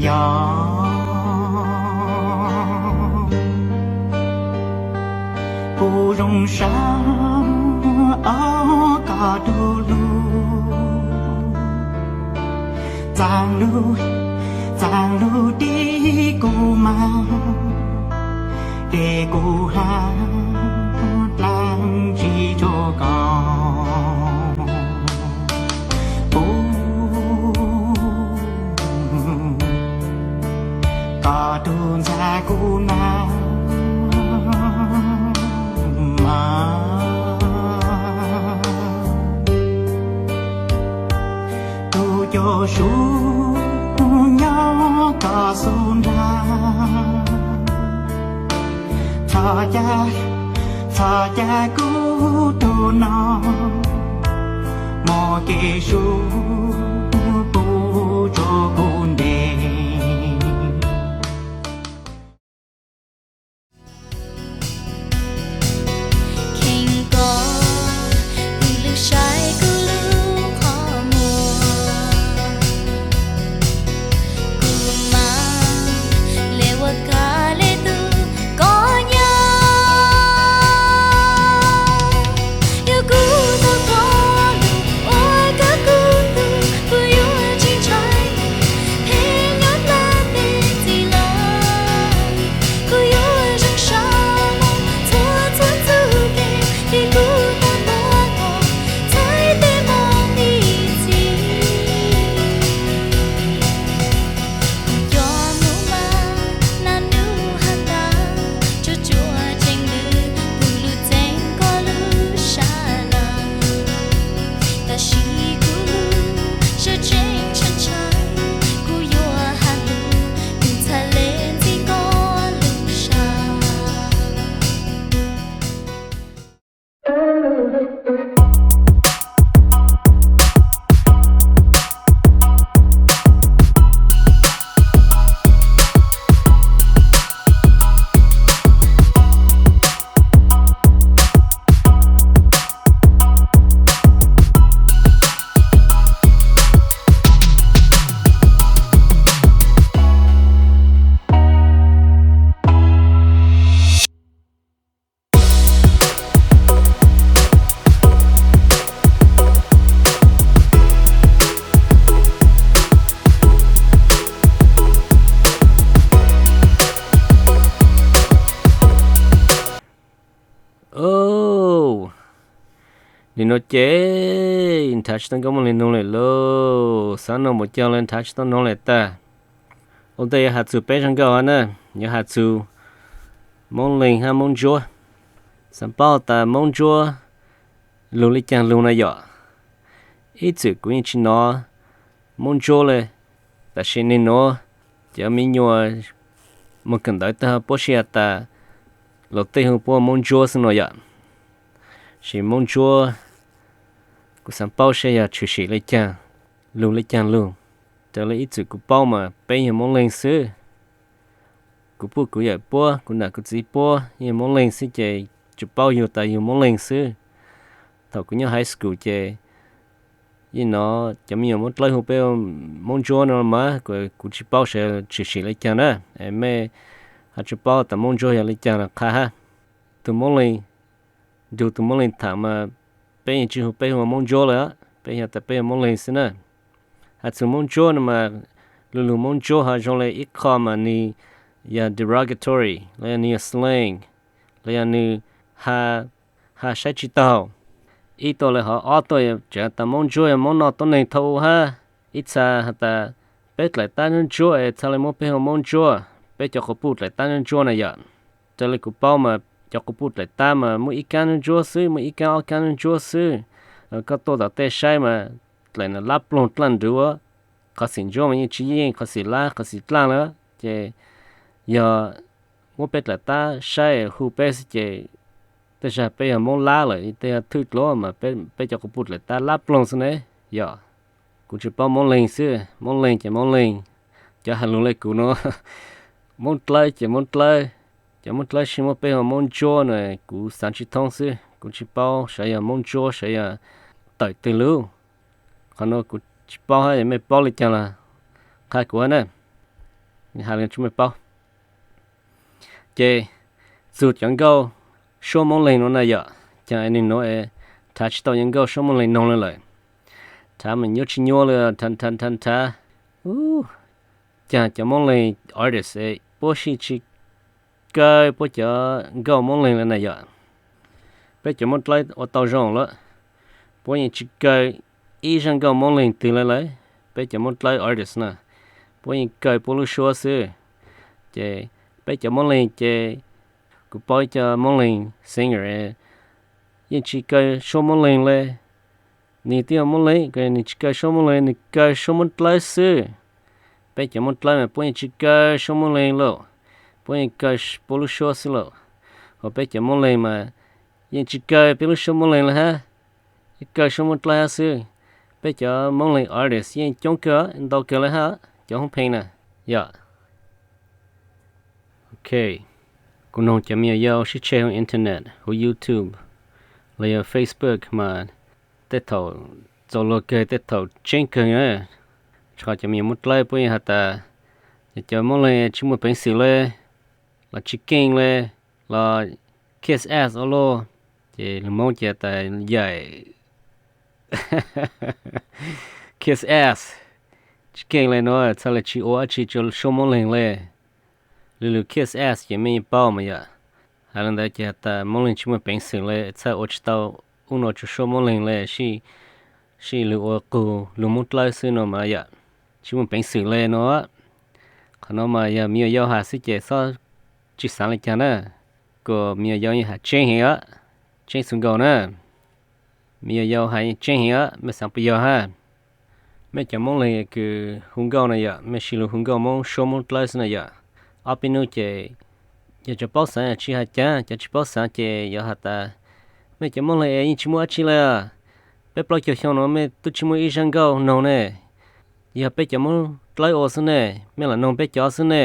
Yog kuv zoo saib ob koj tus lus, txav lub, txav lub tib kuv mas, ces kuv hab dlaab tsi rua koj. Kuv, koj tug ntxhais kuv na mas, tug cuab sub nyob koj xub nrag, txhos caag, txhos caag kuv tug no muaj kev sub pub rua kuv ntev. Kheev kom wb lwm saib kuv lub qhov muag, kuv mas le ua kag le tug koj nyab. Yog kuv tau koj lug ua kag kuv tug, kuv yuav tsis ntshai phem nyob dlaab teb ntxiv lawm. Kuv yuav zoo sab moog txhua txhua txuj kev, vim kuv tau ntuas koj txhais tes moog ib txhis. Kuv cov nub mas naj nub has tas, tsuas tsuas tseem lwm tug lug txeeb koj lub sab lawm. Tab sis kuv lub sab tseem ntshai ntshai, kuv yuav has lug tug ntxhais le ntxiv koj lub sab. Nim no ces nrhav tsis tau nkauj Mooj Leeg noog lawm lauj, xav noog npaum caag los nrhav tsis tau noog lawm tag. Ua ntej yuav has txug peb zag nkauj hab na, yuav has txug Moob Leeg hab Moob Ntsuab. Xaav paub tas Moob Ntsuab lug le caag lug na yom. Ib txwm kuv yeej tsis nov Moob Ntsuab le, tab sis nim nuav cov me nyuam muag kawm ntawv tag puab sib has tas luag tej hu puab Moob Ntsuab xwb no yom. Sis Moob Ntsuab kuv xaav paub saib yog tshwm sim le caag, lug le caag lug. Raws le ib txwm kuv paub mas peb yog Moob Leeg xwb. Kuv puj kuv yawm puab, kuv nam kuv txiv puab yog Moob Leeg xwb ces tsuas paub yug tas yug Moob Leeg xwb. Thaum kuv nyob high school ces yeej nov cov me nyuam Moob Dlawb hu peb Moob Ntsuab no mas, kuv tsis paub saib tshwm sim le caag na. Mej ho tsis paub tas Moob Ntsuab yog le caag los qha hab. Tug Moob Leeg, nrug tug Moob Leeg thaam mas peb yeej tsis hu peb hu ua Moob Ntsuab lawm, peb has tas peb yog Moob Leeg xwb na. Has txug Moob Ntsuab no mas, lug lug Moob Ntsuab ho zoo le ib qho mas nwg yog derogatory los yog nwg yog slang los yog nwg ha saib tsis taug. Ib tuaj le hov, ob tuaj tseem has tas Moob Ntsuab yog Moob noj tuab neeg thaum ub hab. Ib txha has tas peb dlaim tab ntsuab ntsuab es txha le muab peb hu ua Moob Ntsuab, peb cov quas puj dlaim tab ntsuab ntsuab na yom. Raws le kuv paub mas cov quas puj dlaim tab mas muaj ib kaab ntsuab ntsuab xwb, muaj ib kaab ob kaab ntsuab ntsuab xwb. Koj tuaj tom tej saib mas dlaim na lab ploog dlaaj nruv, qhov xim ntsuab mas yeej tsis yeej qhov xim lab qhov xim dlaaj lawm. Ces yog muab peb dlaim tab saib hu peb xwb ces tej zag peb yog Moob lab lawm, tej yog thwj dluav mas peb cov quas puj dlaim tab lab ploog xwb ne. Yog kuv tsis paub Moob Leeg xwb, Moob Leeg ces Moob Leeg. Cov has lug le kuv nuav, Moob Dlawb ces Moob Dlawb. Cov Moob Dlawb sib muab peb hu ua Moob Ntsuab na, kuv xaav tsis thoob xwb, kuv tsis paub sav yog Moob Ntsuab sav yog tawm twg lub. Qhov no kuv tsis paub hab, mej paub le caag los qha kuv hab na. Hais le tsis mej paub. Ces txug cov nkauj suab Moob Leeg no na yom, caag nwg nuav es thav tsis tau cov nkauj suab Moob Leeg noog le lawm. Thav mas nyuaj tsis nyuaj le, thav thav thav thav, caag cov Moob Leeg artist es puab sij tsis kaw puab cov nkauj Moob Leeg le na yom. Peb cov Moob Dlawb ua tau zoo lawm, puab yeej tsis kaw ib zaj nkauj Moob Leeg twg le lawm. Peb cov Moob Dlawb artist na, puab yeej kaw puab lub suab xwb. Ces peb cov Moob Leeg ces kuv paub ib co Moob Leeg singer yeej tsis kaw suab Moob Leeg le. Nwg twb yog Moob Leeg, nwg tsis kaw suab Moob Leeg, nwg kaw suab Moob Dlawb xwb. Peb cov Moob Dlawb mas puab yeej tsis kaw suab Moob Leeg lauj, puab yeej kaw puab lub suab xwb lauj. Hos peb cov Moob Leeg mas yeej tsis kaw peb lub suab Moob Leeg le hab, yeej kaw suab Moob Dlawb hab xwb. Peb cov Moob Leeg artist yeej coob kawg, ntau kawg le hab cov hoob pheej na yom. Ok, kuv noog cov me nyuam yaus sib tsheej hauv internet, hauv YouTube los yog Facebook mas tej thaum txaus luag kawg, tej thaum tseeb kawg na. Tsis qhov cov me nyuam Moob Dlawb puab yeej has tas, cov Moob Leeg tsis muaj peev xwm le, los tsis keej le, los kiss ass ua luaj. Ces lug Moob ces tas yaim kiss ass, tsis keej le nuav txhaj le tsis ua dab tsi rua suab Moob Leeg le. Lug lug kiss ass ces mej yeej paub mas yom. Has le ntawd ces has tas Moob Leeg tsis muaj peev xwm le, txhaj ua tsis tau ub no rua suab Moob Leeg le, sij lug ua qug lug Moob Dlawb xwb no mas yom. Tsis muaj peev xwm le no. Qhov no mas yog me nyuam yaus has xwb ces xob tsis xaav le caag na. Kuas me nyuam yaus yeej has tseeb heev, tseeb txhua nkaus na. Me nyuam yaus has yeej tseeb heev, mej xaav puas yog hab? Mej cov Moob Leeg kws hu nkauj na yom, mej sij lug hu nkauj Moob suab Moob Dlawb xwb na yom. Ob peb nub ces yog cov paub xaav tsis has caag, cov tsis paub xaav ces yuav has tas, mej cov Moob Leeg es yeej tsis muaj dab tsi le. Peb plaub caug xyoo no mej tub tsis muaj ib zaj nkauj noog ne. Yog peb cov Moob Dlawb ua xwb ne, mej lam noog peb cov xwb ne.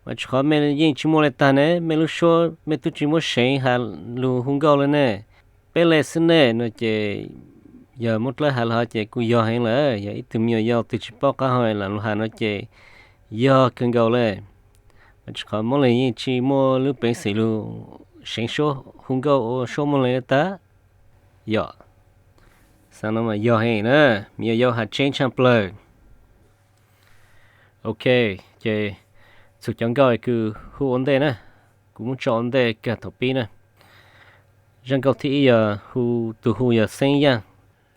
Mas tsis qhov mej yeej tsis muaj le tag ne, mej lub suab mej tub tsis muaj seev has lug hu nkauj le ne. Peb le xwb ne no ces yog Moob Dlawb has le hov ces kuj yog heev lawm, yog ib tug me nyuam yaus twg tsis paub qab hau lam lug has no ces yog kawg nkaus le. Mas tsis qhov Moob Leeg yeej tsis muaj lub peev xwm lug seev suab hu nkauj ua suab Moob Leeg le tag. Yog, xaav no mas yog heev na, me nyuam yaus has tseeb tshaj plawg. Ok, ces txug cov nkauj kws hu ua ntej na, kuv muab tso ua ntej kag thaum pib na. Zaj nkauj thib ib yog hu, tug hu yog Xeeb Yaaj.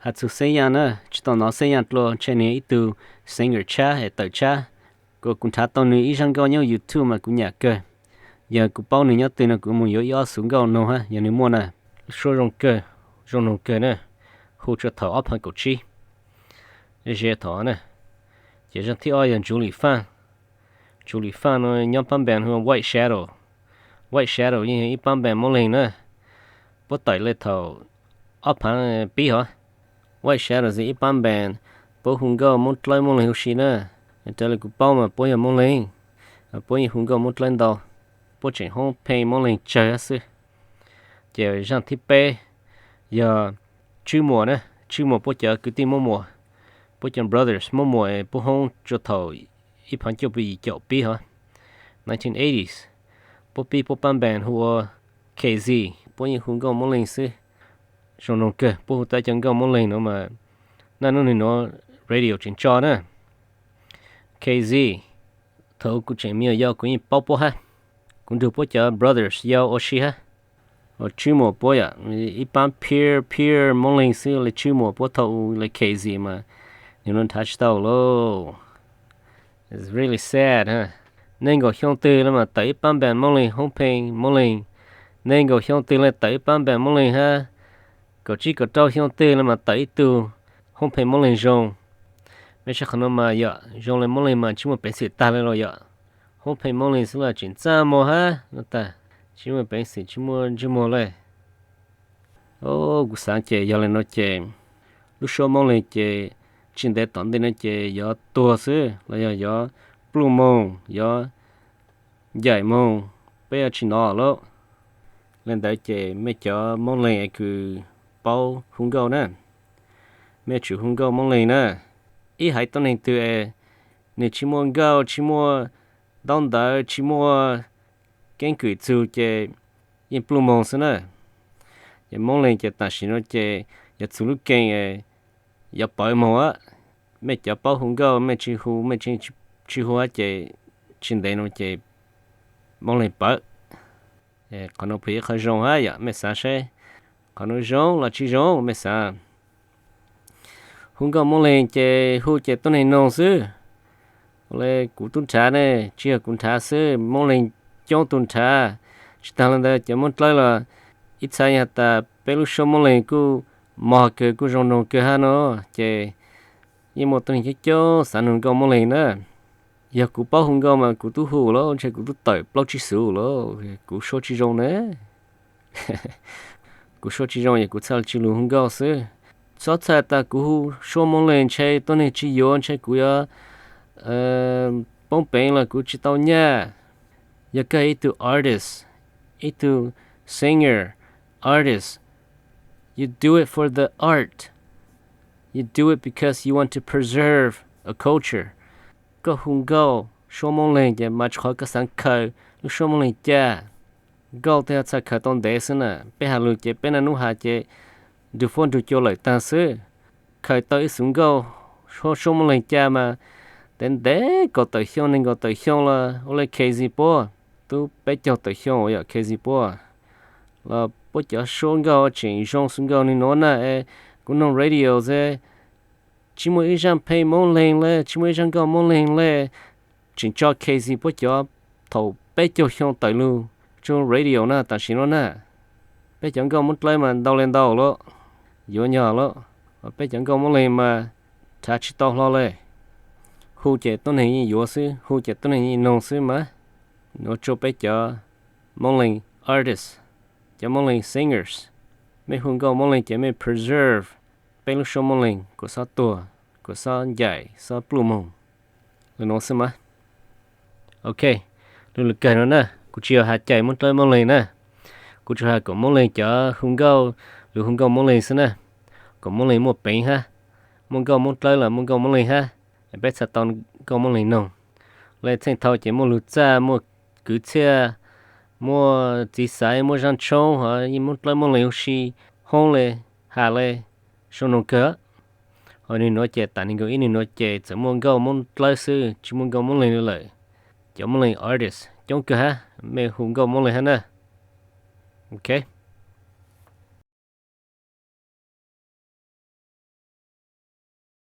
Has txug Xeeb Yaaj na, tsis tau nov Xeeb Yaaj dlua, ntshe nwg ib tug singer tshab es tawm tshab. Kuas kuv nrhav tau nwg ib zaj nkauj nyob YouTube mas kuv nyam kawg. Yog kuv paub nwg nyob twg no kuv moog yuav ib ob xuv nkauj noog hab yog nwg muaj na. Suab zoo kawg, zoo noog kawg na, hu rua thaum ob phav kaum tsib ze thaum na. Ces zaj thib ob yog Ntsuvlim Faaj. Ntsuvlim Faaj no nyob pab band hu White Shadow. White Shadow yeej yog ib pab band Moob Leeg na, puab tawm le thaum ob phav pib hov. White Shadow yog ib pab band puab hu nkauj Moob Dlawb Moob Leeg huv si na. Raws le kuv paub mas puab yog Moob Leeg, puab yeej hu nkauj Moob Dlawb ntau, puab tseem hoob pheej Moob Leeg tsawg hab xwb. Ces zaj thib peb yog Tswb Muas na, Tswb Muas puab cov kwv tij Moob Muas, puab cov brothers Moob Muas puab hoob rua thaum ib phav cuaj puas yim caum pib hov, nineteen eighties. Puab pib puab pab band hu ua K Z, puab yeej hu nkauj Moob Leeg xwb. Zoo noog kawg, puab hu tau cov nkauj Moob Leeg no mas naj nub nwg nuav radio tseem tso na. K Z, thaum kuv tseem me nyuam yaus kuv yeej paub puab hab. Kuv nrug puab cov brothers yau ua si hab. Tswb Muas puab yom, ib pab pure pure Moob Leeg xwb le. Tswb Muas puab thaum u le K Z mas nwg nuav nrhav tsis tau lauj. It's really sad. Neeg nkaum xyoo twg le mas tawm ib pab band Moob Leeg hoob pheej Moob Leeg. Neeg nkaum xyoo twg le tawm ib pab band Moob Leeg hab. Kaum tsib kaum rau xyoo twg le mas tawm ib tug hoob pheej Moob Leeg zoo. Mej saib qhov no mas yom, zoo le Moob Leeg mas tsis muaj peev xwm tag le los yom. Hoob pheej Moob Leeg xwb los tseem txaj muag hab no tag, tsis muaj peev xwm tsis muaj ntsej muag le. Kuv xaav ces yog le no ces lub suab Moob Leeg ces tsis ntev tom ntej no ces yuav tuag xwb los yog yuav pluj moog, yuav ncaim moog, peb yuav tsis nov lawm. Le ntawd ces mej cov Moob Leeg kws paub hu nkauj na, Mej tsum hu nkauj Moob Leeg na. Ib haiv tuab neeg twg es nws tsis muaj nkauj, tsis muaj ntaub ntawv, tsis muaj keeb kwm txug ces yeej pluj moog xwb na. Ces Moob Leeg ces tam sim no ces yog txug lub keeb yuav pawv moog a. Mej cov paub hu nkauj mej tsis hu, mej tsis hu ces tsis ntev no ces Moob Leeg pawv. Qhov no puas yog qhov zoo hab yom, mej xaav seb qhov no zoo los tsis zoo, mej xaav? Hu nkauj Moob Leeg ces hu ces tuab neeg noog xwb. Ua le kuv tub nrhav ne, tsis yog kuv nrhav xwb, Moob Leeg coob tug nrhav. Tsis taag le ntawd cov Moob Dlawb los ib txha has tas peb lub suab Moob Leeg kuj mog kawg, kuj zoo noog kawg hab no, ces yeej muaj tuab neeg coob coob xaav noog nkauj Moob Leeg na. Yog kuv paub hu nkauj mas kuv tub hu lawm, ntshe kuv tub tawm plaub tsib xuv lawm, kuv suab tsis zoo na. Kuv suab tsis zoo es kuv txhaj le tsis lug hu nkauj xwb. Txhob txhais tas kuv hu suab Moob Leeg ntshe tuab neeg tsis yuav, ntshe kuv yuav poob peev los kuv tsis tau nyaj. Yog koj ib tug artist, ib tug singer, artist, you do it for the art. You do it because you want to preserve a culture. Koj hu nkauj suab Moob Leeg ces mas tsis qhov koj xaav khaws lub suab Moob Leeg ca. Nkauj tej yog txhaj khaws tau ntev xwb na, peb has lug ces peb naj nub has ces nrug fuab nrug cua lawm taag xwb. Khaws tau ib xuv nkauj suab Moob Leeg ca mas ntev ntev kaum tawm xyoo, neeg kaum tawm xyoo los ua le Kheezy puab, tub peb caug tawm xyoo uas yog Kheezy puab los puab cov suab nkauj tseem zoo xuv nkauj nwg nuav na. Es kuv noog radio xwb, tsis muaj ib zaaj pheej Moob Leeg le, tsis muaj ib zaaj nkauj Moob Leeg le. Tseem tso Kheezy puab cov thaum peb caug xyoo tawm lug tso radio na tam sim no na. Peb cov nkauj Moob Dlawb mas ntau le ntau lawm, yuav nyog lawm, peb cov nkauj Moob Leeg mas nrhav tsis tau hlo le. Hu ces tuab neeg yeej yuav xwb, hu ces tuab neeg yeej noog xwb mas. Nuav tso peb cov Moob Leeg artist, cov Moob Leeg singers, mej hu nkauj Moob Leeg ces mej preserve peb lub suab Moob Leeg kuas xob tuag, kuas xob ncaim, xob pluj moog le nuav xwb mas. Ok, lug lug kawg no na, kuv tsis yog has cai Moob Dlawb Moob Leeg na. Kuv tsuas has kom Moob Leeg cov hu nkauj, lug hu nkauj Moob Leeg xwb na, kom Moob Leeg muaj peev hab, muaj nkauj Moob Dlawb los muaj nkauj Moob Leeg hab, peb txhaj tau nkauj Moob Leeg noog. Le txheej thaum ces muaj lug txaj, muaj kwv txhiaj, muaj txiv xaiv, muaj zaaj tshoob hov yeej Moob Dlawb Moob Leeg huv si hoob le, has le, zoo noog kawg. Hos nwg nuav ces tas neeg nkaus ib nub nuav ces txawm muaj nkauj Moob Dlawb xwb, tsis muaj nkauj Moob Leeg le lawm. Cov Moob Leeg artist coob kawg hab, mej hu nkauj Moob Leeg hab na. Ok,